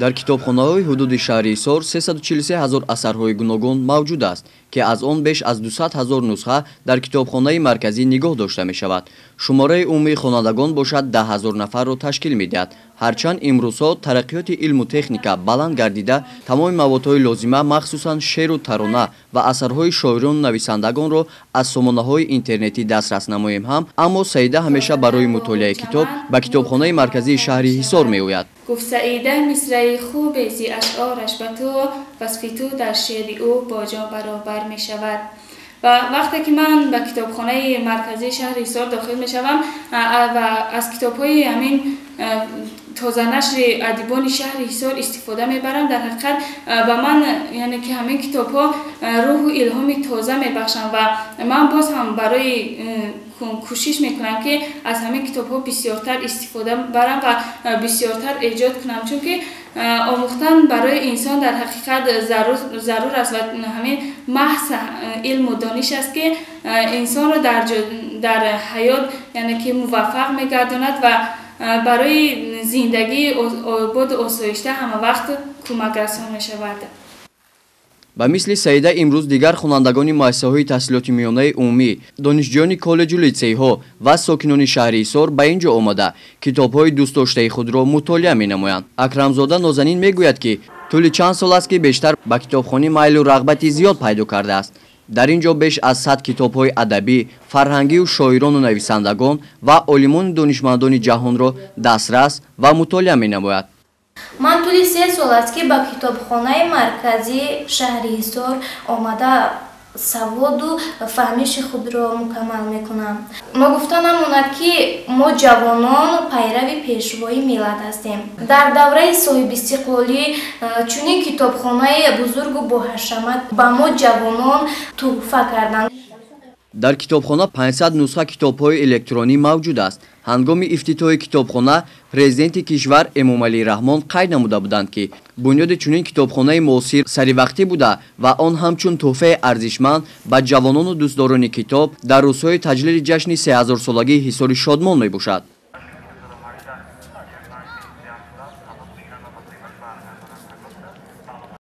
Дар китобхонаҳои ҳудуди шаҳри Ҳисор 343 ҳазор асарҳои гуногун мавҷуд аст, ки аз он беш аз 200 ҳазор нусха дар китобхонаи марказӣ нигоҳ дошта мешавад. Шумораи умумии хонандагон бошад 10 ҳазор нафарро ташкил медиҳад. Ҳарчанд имрӯзҳо тараққиёти илму техника баланд гардида, тамоми маводҳои лозима, махсусан шеъру тарона ва асарҳои шоирону нависандагонро аз сомонаҳои интернетӣ дастрас намоем ҳам, аммо Саида ҳамеша барои мутолиаи китоб ба китобхонаи марказии шаҳри Ҳисор меояд. Гуфт Саида мисраи хубе зи ашъораш ба ту, васфи ту дар шеъри ӯ бо ҷон баробар мешавад. Ва вақте ки ман ба китобхонаи марказии шаҳри Ҳисор дохил мешавам ва аз китобҳои ҳамин тозанашри адибони шаҳри Ҳисор истифода мебарам, дар ҳақиқат ба ман, яъне ки ҳамин китобҳо рӯҳу илҳоми тоза мебахшанд ва ман боз ҳам барои кӯшиш мекунам, ки аз ҳамин китобҳо бисёртар истифода барам ва бисёртар эҷод кунам, чунки омӯхтан барои инсон дар ҳақиқат зарур аст ва ҳамин маҳз илму дониш аст, ки инсонро дар ҳаёт, яъне ки муваффақ мегардонад ва барои зиндагии ободу осоишта ҳамавақт кӯмакрасон мешавад. Ба мисли Саида имрӯз дигар хонандагони муассисаҳои таҳсилоти миёнаи умумӣ, донишҷӯёни коллеҷу литсейҳо ва сокинони шаҳри Ҳисор ба ин ҷо омада, китобҳои дӯстдоштаи худро мутолиа менамоянд. Акрамзода Нозанин мегӯяд, ки тӯли чанд сол аст, ки бештар ба китобхонӣ майлу рағбати зиёд пайдо кардааст. Дар ин ҷо беш аз 100 китобҳои адабӣ, фарҳангию шоирону нависандагон ва олимону донишмандони ҷаҳонро дастрас ва мутолиа менамояд. Ман тӯли 3 сол аст, ки ба китобхонаи марказии шаҳри Ҳисор омада, саводу фаҳмиши худро мукаммал мекунам. Ногуфта намонад, ки мо ҷавонон пайрави пешвои миллат ҳастем. Дар давраи соҳибистиқлолӣ чунин китобхонаи бузургу боҳашамат ба мо ҷавонон туҳфа карданд. Дар китобхона 500 нусха китобҳои электронӣ мавҷуд аст. Ҳангоми ифтитоҳи китобхона президенти кишвар Эмомалӣ Раҳмон қайд намуда буданд, ки бунёди чунин китобхонаи муосир саривақтӣ буда ва он ҳамчун тӯҳфаи арзишманд ба ҷавонону дӯстдорони китоб дар рӯзҳои таҷлили ҷашни сеҳазорсолагии Ҳисори Шодмон мебошад.